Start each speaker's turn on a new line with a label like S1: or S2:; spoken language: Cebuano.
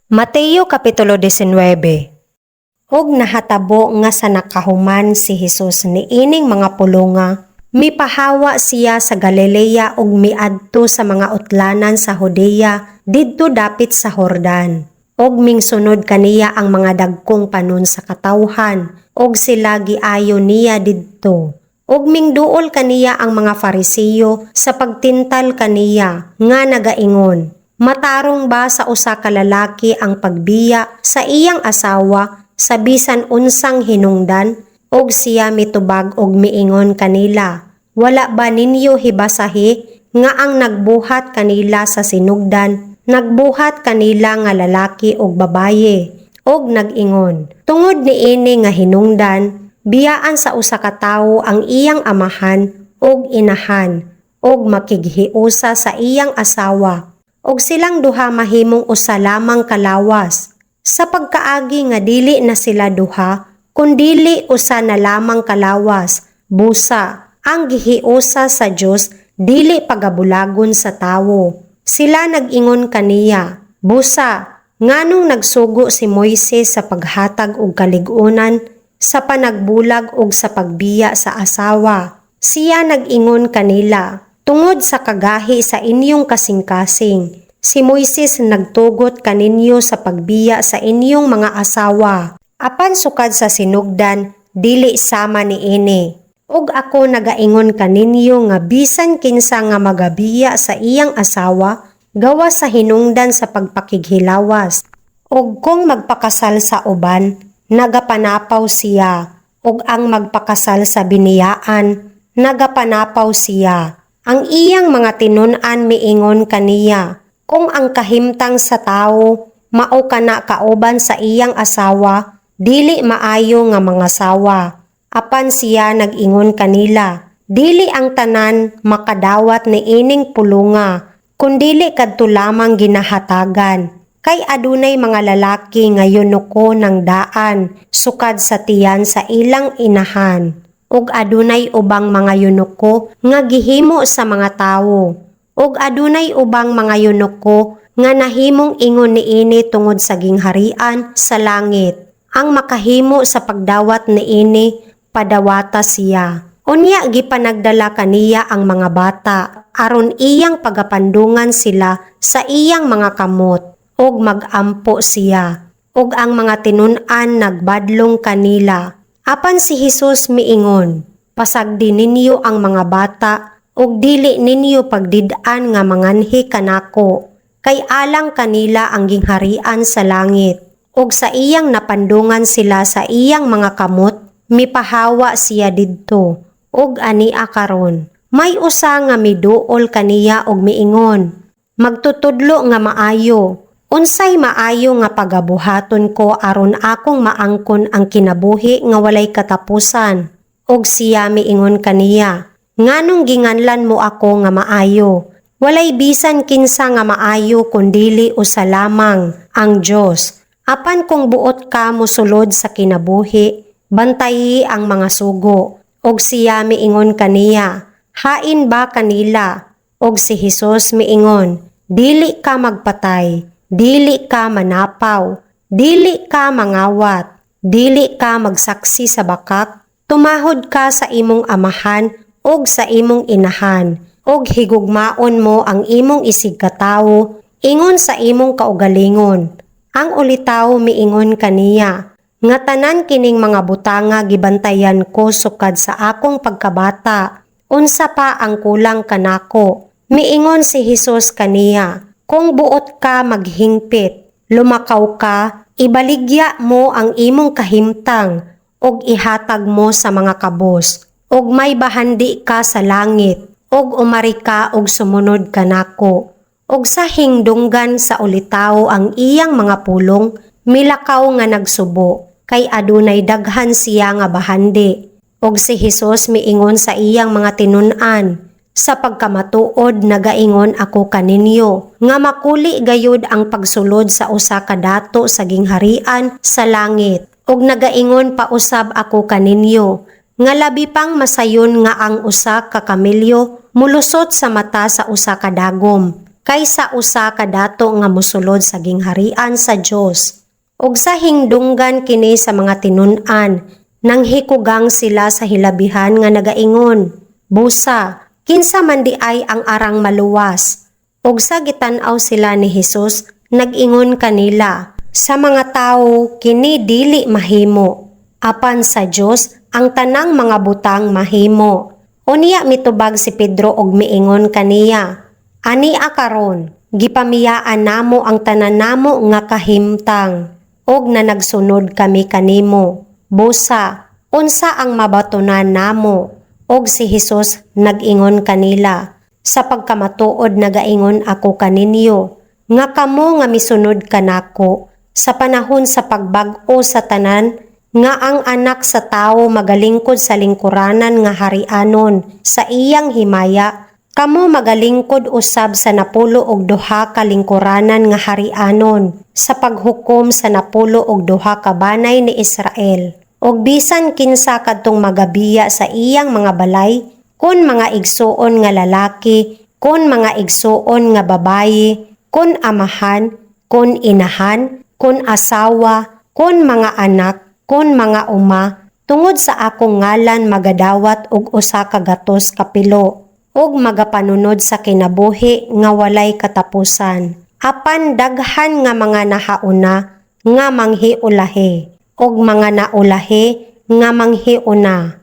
S1: Mateo Kapitulo 19. Ug nahatabo nga sa nakahuman si Hesus niining mga pulonga, mipahawa siya sa Galilea ug miadto sa mga utlanan sa Judea didto dapit sa Jordan. Ug mingsunod kaniya ang mga dagkong panon sa katawhan ug sila giayo niya didto. Ug mingduol kaniya ang mga Farisiyo sa pagtintal kaniya nga nagaingon, "Matarong ba sa usa ka lalaki ang pagbiya sa iyang asawa sa bisan unsang hinungdan?" Og siya mitubag og miingon kanila, "Wala ba ninyo hibasahi nga ang nagbuhat kanila sa sinugdan, nagbuhat kanila nga lalaki og babaye? Og nag-ingon, tungod niini nga hinungdan, biyaan sa usa ka tawo ang iyang amahan ug inahan ug makighiusa sa iyang asawa, ug silang duha mahimong usa lamang kalawas. Sa pagkaagi nga dili na sila duha, kundili usa na lamang kalawas. Busa, ang gihiusa sa Dios dili pagabulagon sa tawo." Sila nag-ingon kaniya, "Busa, nganong nagsugo si Moises sa paghatag og kalig-unan sa panagbulag ug sa pagbiya sa asawa?" Siya nag-ingon kanila, "Tungod sa kagahi sa inyong kasing-kasing, si Moises nagtugot kaninyo sa pagbiya sa inyong mga asawa. Apan sukad sa sinugdan, dili sama niini. Ug ako nagaingon kaninyo nga bisan kinsa nga magabiya sa iyang asawa, gawas sa hinungdan sa pagpakighilawas, ug kung magpakasal sa uban, nagapanapaw siya, ug ang magpakasal sa biniyaan, nagapanapaw siya." Ang iyang mga tinun-an miingon kaniya, "Kung ang kahimtang sa tawo mao kana kauban sa iyang asawa, dili maayo nga mangasawa." Apan siya nag-ingon kanila, "Dili ang tanan makadawat niining pulunga, kundili kadto lamang ginahatagan. Kay adunay mga lalaki nga eunuko ng daan sukad sa tiyan sa ilang inahan, ug adunay ubang mga eunuko nga gihimo sa mga tawo, ug adunay ubang mga eunuko nga nahimong ingon niini tungod sa gingharian sa langit. Ang makahimo sa pagdawat niini, padawata siya." Unya gipanagdala kaniya ang mga bata aron iyang pagapandungan sila sa iyang mga kamot ug magampo siya. Ug ang mga tinun-an nagbadlong kanila. Apan si Hesus miingon, "Pasagdi ninyo ang mga bata ug dili ninyo pagdid-an nga manganhi kanako, kay alang kanila ang gingharian sa langit." Ug sa iyang napandungan sila sa iyang mga kamot, mipahawa siya didto. Ug ania karon, may usa nga miduol kaniya og miingon, "Magtutudlo nga maayo, unsay maayo nga pagabuhaton ko aron akong maangkon ang kinabuhi nga walay katapusan?" Og siya miingon kaniya, "Nganong ginganlan mo ako nga maayo? Walay bisan kinsa nga maayo kundili usa lamang, ang Dios. Apan kung buot ka mosulod sa kinabuhi, bantayi ang mga sugo." Og siya miingon kaniya, "Hain ba kanila?" Og si Hesus miingon, "Dili ka magpatay, dili ka manapaw, dili ka mangawat, dili ka magsaksi sa bakak, tumahod ka sa imong amahan ug sa imong inahan, ug higugmaon mo ang imong isigkatawo ingon sa imong kaugalingon." Ang ulitawo miingon kaniya, "Nga tanan kining mga butanga gibantayan ko sukad sa akong pagkabata. Unsa pa ang kulang kanako?" Miingon si Hesus kaniya, "Kung buot ka maghingpit, lumakaw ka, ibaligya mo ang imong kahimtang ug ihatag mo sa mga kabos, ug may bahandi ka sa langit, ug umari ka ug sumunod kanako." Ug sa hingdunggan sa ulitawo ang iyang mga pulong, milakaw nga nagsubo, kay adunay daghan siya nga bahandi. Ug si Hesus miingon sa iyang mga tinun-an, "Sa pagkamatuod nagaingon ako kaninyo nga makuli gayud ang pagsulod sa usa ka dato sa gingharian sa langit. Ug nagaingon pa usab ako kaninyo nga labi pang masayon nga ang usa ka kamelyo mulusot sa mata sa usa ka dagom kaysa usa ka dato nga mosulod sa gingharian sa Dios." Ug sa hingdunggan kini sa mga tinun-an, nanghikugang sila sa hilabihan nga nagaingon, "Busa, kinsa man diay ang arang maluwas?" Ug sa gitan-aw sila ni Hesus, nag-ingon kanila, "Sa mga tawo kini dili mahimo, apan sa Dios ang tanang mga butang mahimo." Unya mitubag si Pedro og miingon kaniya, "Ania karon, gipamiyaan namo ang tanan namo nga kahimtang og nanagsunod kami kanimo. Busa, unsa ang mabatunan namo?" Og si Hesus nag-ingon kanila, "Sa pagkamatuod nagaingon ako kaninyo, nga kamo nga misunod kanako sa panahon sa pagbag-o sa tanan nga ang Anak sa Tawo magalingkod sa lingkuranan nga harianon sa iyang himaya, kamo magalingkod usab sa 12 ka lingkuranan nga harianon sa paghukom sa 12 ka banay ni Israel. Ug bisan kinsa kadtong magabiya sa iyang mga balay, kon mga igsuon nga lalaki, kon mga igsuon nga babayi, kon amahan, kon inahan, kon asawa, kon mga anak, kon mga uma, tungod sa akong ngalan magadawat og 100 kapilo ug magapanunod sa kinabuhi nga walay katapusan. Apan daghan nga mga nahauna nga manghiulahi ug mga naulahi nga manghiuna."